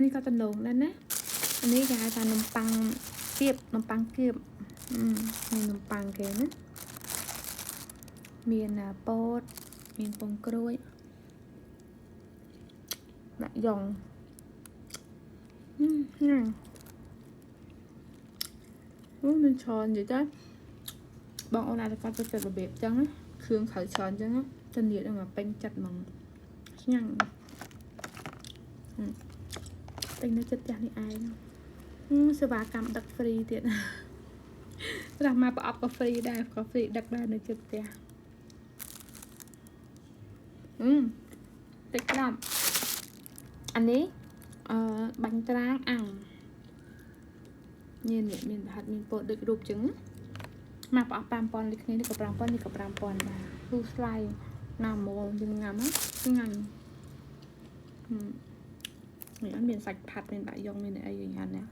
នេះក៏តំណងដែរណាអានេះគេហៅថានំប៉័ងគៀបនំប៉័ងគៀបនេះនំប៉័ងគេណាមានពោតមានពងក្រួយដាក់យ៉ងញ៉ាំអូមានច្រើននិយាយទៅបងអូនអាចគាត់ចូលចិត្តរបៀបចឹងគ្រឿងក្រៅច្រើនចឹងទៅនិយាយដល់មកពេញចិត្តហ្មងឆ្ងាញ់ទិញនៅចិត្តផ្ទះនេះឯងសេវាកម្មដឹក free ទៀតរះមកប្រអប់ក៏ free ដែរក៏ free ដឹកដែរនៅចិត្តផ្ទះអឺតិចក្តាប់អានេះអឺបាញ់ត្រាងអាំងនេះនេះមានប្រហិតមានពោតដូចរូបចឹងមកប្រអប់5000ដូចគ្នានេះក៏5000នេះក៏5000ដែរហ៊ូស្លៃណាមលយើងញ៉ាំឆ្ងាញ់នេះអត់មានសាច់ផាត់មានបាក់យ៉ុងមានអីយ៉ាងណា